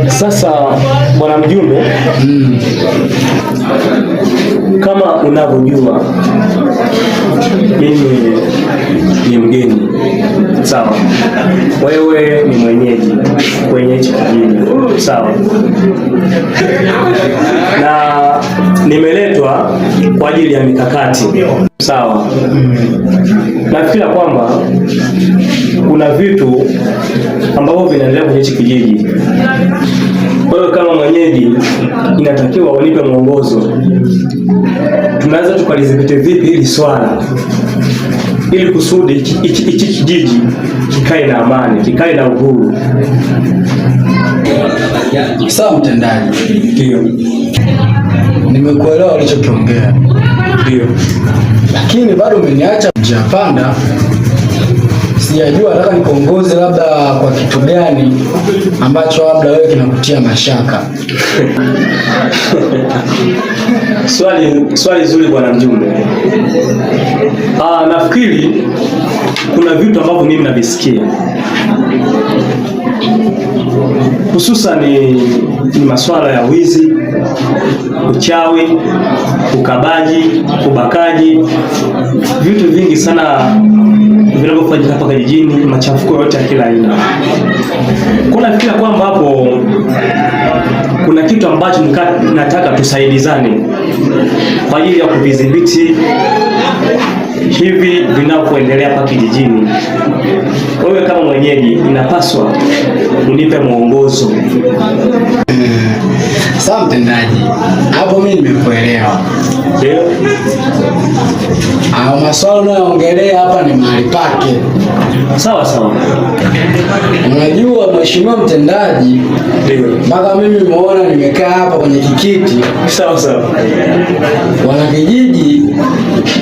Sasa bwana mjumbe, kama unavyojua mimi ni mgeni, sawa? Wewe ni mwenyeji kwenye hichi kijiji, sawa? Na nimeletwa kwa ajili ya mikakati, sawa? Nafikiri kwamba kuna vitu ambavyo vinaendelea kwenye hichi kijiji. Wewe kama mwenyeji inatakiwa unipe mwongozo, tunaweza tukalidhibiti vipi hili swala ili kusudi hichi kijiji kikae na amani, kikae na uhuru. Sawa mtendaji, Ndio, nimekuelewa ulichokiongea, ndio. lakini bado umeniacha njia panda. Sijajua nataka nikuongoze labda kwa kitu gani ambacho labda wewe kinakutia mashaka. Swali zuri bwana mjumbe. Nafikiri kuna vitu ambavyo mimi navisikia hususan ni masuala ya wizi, uchawi, ukabaji, ubakaji, vitu vingi sana vinavyofanyika hapa kijijini, machafuko yote ya kila aina. Kwa nafikiri kwamba hapo kuna kitu ambacho nataka tusaidizane kwa ajili ya kuvidhibiti hivi vinavyoendelea hapa kijijini. Wewe kama mwenyeji inapaswa unipe mwongozo. Sawa mtendaji, hapo mimi nimekuelewa. Ndio? Hayo maswala unayoongelea hapa ni mahali pake. Sawa sawa. Unajua mheshimiwa mtendaji, Ndio. mpaka mimi umeona nimekaa hapa kwenye kikiti, Sawa sawa. wanakijiji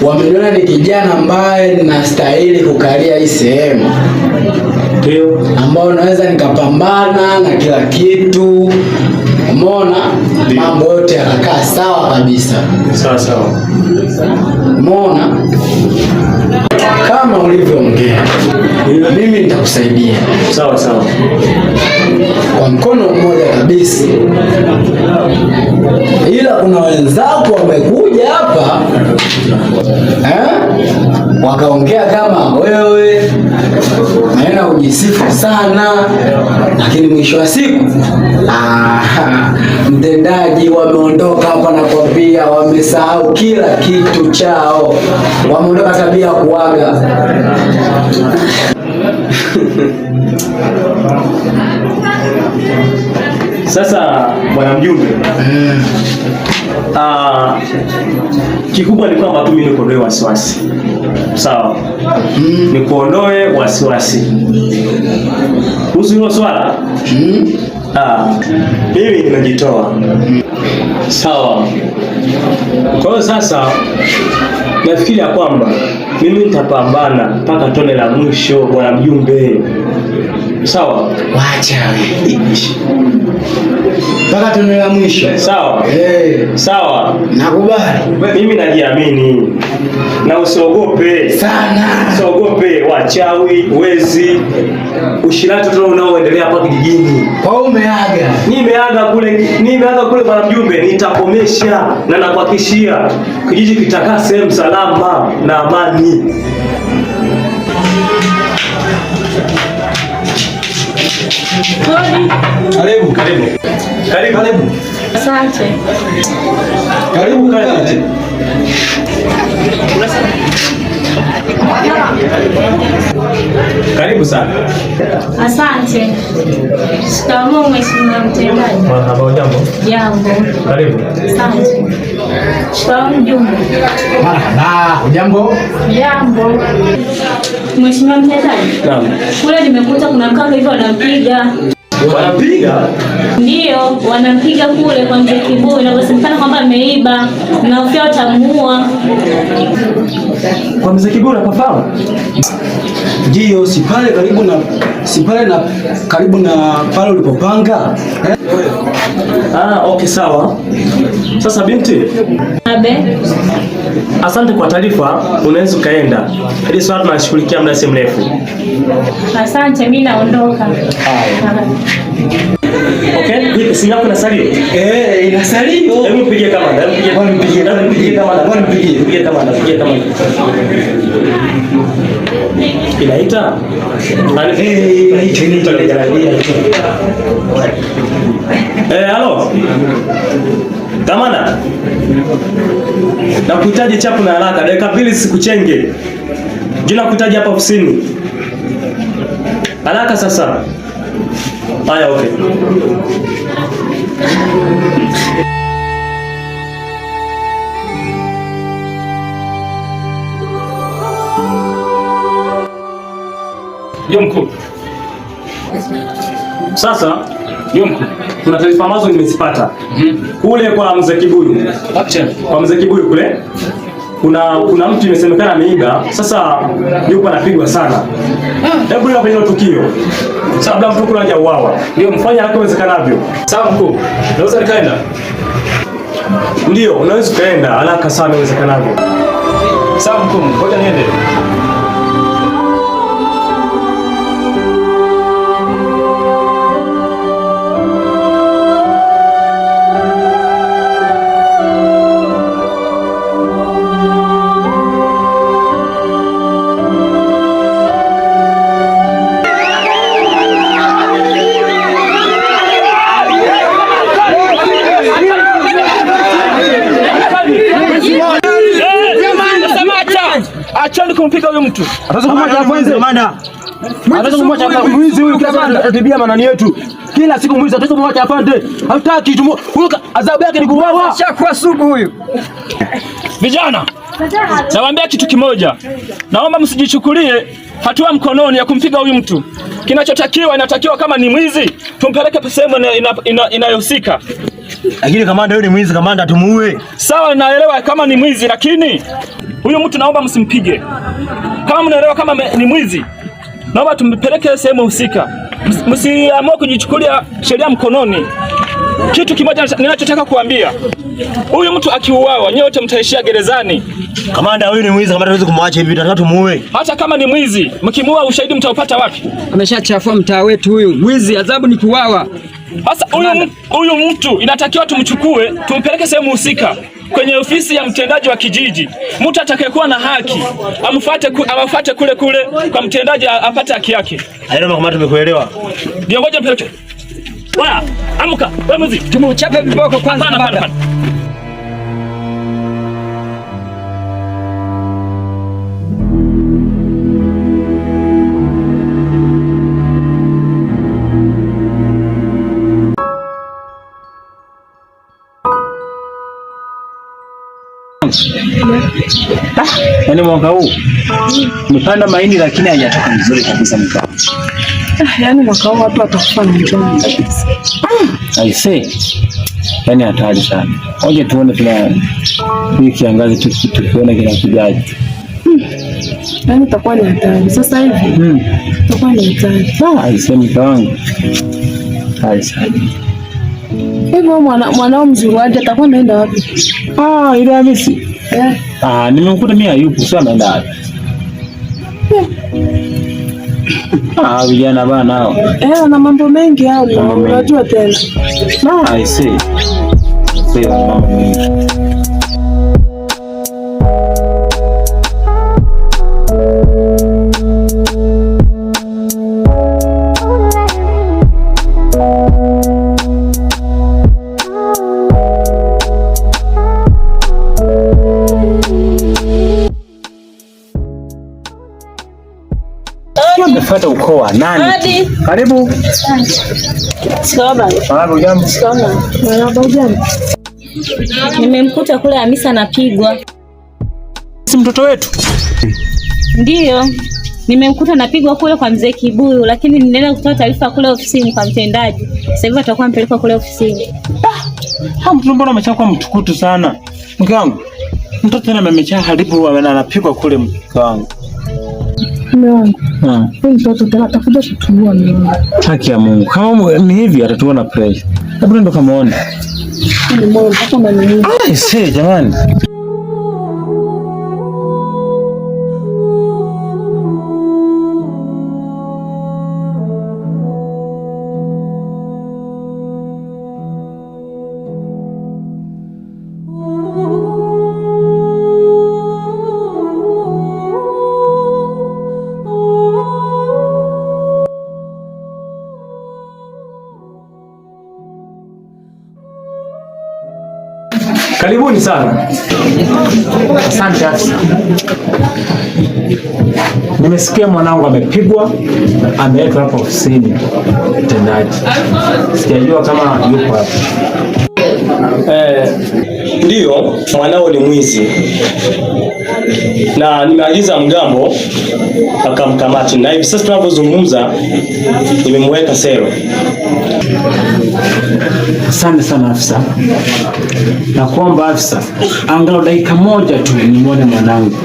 wameniona ni kijana ambaye nastahili kukalia hii sehemu, Ndio. ambayo naweza nikapambana na kila kitu. Umeona, mambo yote yakakaa sawa kabisa. Sawa sawa. Umeona, kama ulivyoongea, mimi nitakusaidia Sawa sawa. kwa mkono mmoja kabisa, ila kuna wenzako wamekuja hapa eh, wakaongea kama wewe, maneno ya kujisifu sana, lakini mwisho wa siku mtendaji, wameondoka hapa na kuambia wamesahau kila kitu chao, wameondoka tabia ya kuaga. Sasa bwana mjumbe, ah, kikubwa ni kwamba tu mimi nikuondoe wasiwasi. Sawa. Nikuondoe wasiwasi kuhusu hilo swala. Mimi nimejitoa. Sawa. Kwa hiyo sasa nafikiri ya kwamba mimi nitapambana mpaka tone la mwisho, bwana mjumbe. Sawa. Wacha we. Mpaka tone la mwisho. Sawa. Eh, Sawa. nakubali Mimi najiamini na usiogope sana. usiogope wachawi, wezi, ushirati tu unaoendelea hapa kijijini. Kwa hiyo umeaga. Nimeaga kule bwana mjumbe, nitakomesha na nakuhakikishia kijiji kitakaa sehemu salama na amani. Karibu. Karibu. Karibu. Karibu. Asante. Karibu karibu. Karibu sana. Asante. Shikamoo Mheshimiwa Mtendaji. Marhaba, jambo. Jambo. Karibu. Asante. Shikamoo mjumbe. Marhaba, hujambo? Jambo. Mheshimiwa Mtendaji. Naam. Kule nimekuta kuna mkaka hivyo wanampiga. Wanapiga? Ndio, wanampiga kule kwa mzee Kibuyu. Inavyosemekana kwamba ameiba na ufia watamuua. Kwa mzee Kibuyu unapafahamu? Ndio, si pale karibu na si pale na karibu na pale ulipopanga. Eh? Ah, okay sawa. Sasa binti, Abe. asante kwa taarifa, unaweza ukaenda. Hili swala tunashughulikia muda si mrefu. Asante, mimi naondoka. Okay, vipi simu yako inasalio? Eh, inasalio. Hebu mpigie kamanda, hebu mpigie. Bwana mpigie, Hebu mpigie kamanda. Bwana mpigie. Mpigie kamanda, mpigie kamanda. Inaita? Eh, inaita, inaita, inaita. Eh, halo. Kamanda. Nakuhitaji chapu na haraka, dakika mbili sikuchenge. Jina nakuhitaji hapa ofisini. Haraka sasa. Haya, okay. Ndio mkuu. Sasa ndio mkuu, kuna taarifa ambazo nimezipata kule kwa mzee Kibuyu. Kwa mzee Kibuyu kule kuna mtu imesemekana ameiba. Sasa yupo anapigwa sana. Hebu leo kwenye tukio, kabla mtu kule hajauawa, ndio mfanye haraka iwezekanavyo. Sawa mkuu, naweza nikaenda? Ndio, unaweza ukaenda haraka sana iwezekanavyo. Sawa mkuu, ngoja niende. Acheni kumpiga huyu mtu. Mwizi huyu kila siku anatibia manani yetu. Kila siku mwizi ataweza kumwacha afande. Hatutaki huyu adhabu yake ni kuuawa. Shakuwa sugu huyu. Vijana, nawaambia kitu kimoja. Naomba msijichukulie hatua mkononi ya kumpiga huyu mtu. Kinachotakiwa, inatakiwa kama ni mwizi tumpeleke sehemu inayohusika. Lakini kamanda, huyu ni mwizi kamanda, tumuue. Sawa, naelewa kama ni mwizi, lakini huyu mtu naomba msimpige. Kama mnaelewa kama ni mwizi, naomba tumpeleke sehemu husika. Msiamue kujichukulia sheria mkononi. Kitu kimoja ninachotaka kuambia, huyu mtu akiuawa, nyote mtaishia gerezani. Kamanda, huyu ni mwizi kamanda, hatuwezi kumwacha hivi, tunataka tumuue. Hata kama ni mwizi, mkimuua ushahidi mtaupata wapi? Ameshachafua mtaa wetu huyu. Mwizi, adhabu ni kuuawa. Sasa huyu mtu inatakiwa tumchukue, tumpeleke sehemu husika, kwenye ofisi ya mtendaji wa kijiji. Mtu atakayekuwa na haki amfuate kule kule kwa mtendaji apate haki yake. Hayo kamanda, tumekuelewa. Ndio, ngoja mpeleke. Wala, amka, wewe mwizi. Tumuchape viboko kwanza Hapana, kamanda. hapana. Yaani mwaka huu umepanda mahindi lakini haijatoka vizuri kabisa mkaa. Yaani mwaka huu watu watakufa na njaa kabisa. I say. Yaani hatari sana. Ngoja tuone tuna hii kiangazi tukione kinakujaje. Yaani itakuwa ni hatari. Sasa hivi itakuwa ni hatari. Ah, I say mke wangu. Hatari sana. Hivyo mwanao mzuruaji atakuwa anaenda wapi? Ah, ile Hamisi. Eh, Ah, nimemkuta mimi hayupo, sio ameenda wapi? Ah, vijana bana hao. Ana mambo mengi hao, Mambo mengi. unajua tena. Ah, I see. See, mambo mengi. Nimefuata ukoo wa nani? Hadi. Karibu. Shikamoo baba. Marahaba, hujambo? Shikamoo. Marahaba, hujambo? Nimemkuta kule Hamisa anapigwa. Si mtoto wetu? Ndiyo, nimemkuta napigwa kule kwa mzee Kibuyu, lakini ninaenda kutoa taarifa kule ofisini kwa mtendaji. Sasa hivi atakuwa ampeleka kule ofisini. Ha, mtu mbona ameshakuwa mtukutu sana? Mke wangu. Mtoto tena amesha haribu anapigwa kule mke wangu. Mume wangu, Hmm. huyu mtoto tena atakuja kutuua mume wangu. Haki ya Mungu. Kama ni hivi atatuona pressure. Hebu ndo kamuone. Ni moyo mpaka unaniuma. Ah, see jamani. Karibuni sana. Asante afisa. Nimesikia mwanangu amepigwa, ameletwa hapa ofisini mtendaji. Sijajua kama yuko hapa. Ndiyo, mwanao ni mwizi na nimeagiza mgambo akamkamati, na hivi sasa tunavyozungumza nimemweka sero. Asante sana afisa. Nakuomba afisa, angalau dakika moja tu nimwone mwanangu.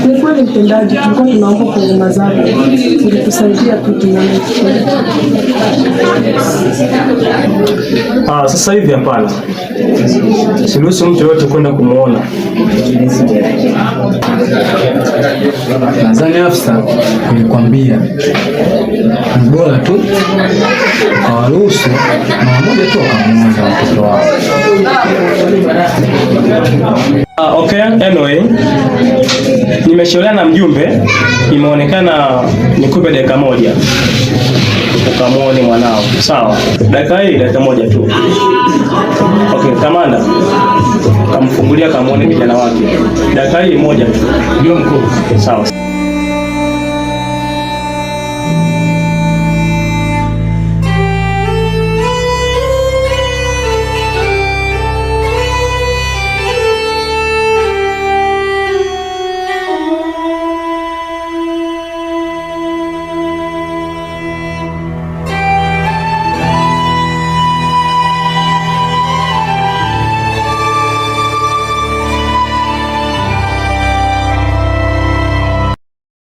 Ni kweli mtendaji, tulikuwa tunaomba kwa huruma zako, ulitusaidia tu tunaona. Sasa hivi hapana, siruhusu mtu yoyote kwenda kumuona. Nadhani afisa, nilikwambia ni bora tu ukawaruhusu mara moja tu wakamuona mtoto wao. Okay, anyway, nimeshauriana na mjumbe, imeonekana nikupe dakika moja ukamuone mwanao. Sawa, dakika hii, dakika moja tu. Okay, kamanda, kamfungulia kamuone kijana wake, dakika hii moja tu. Ndio mkuu. Sawa.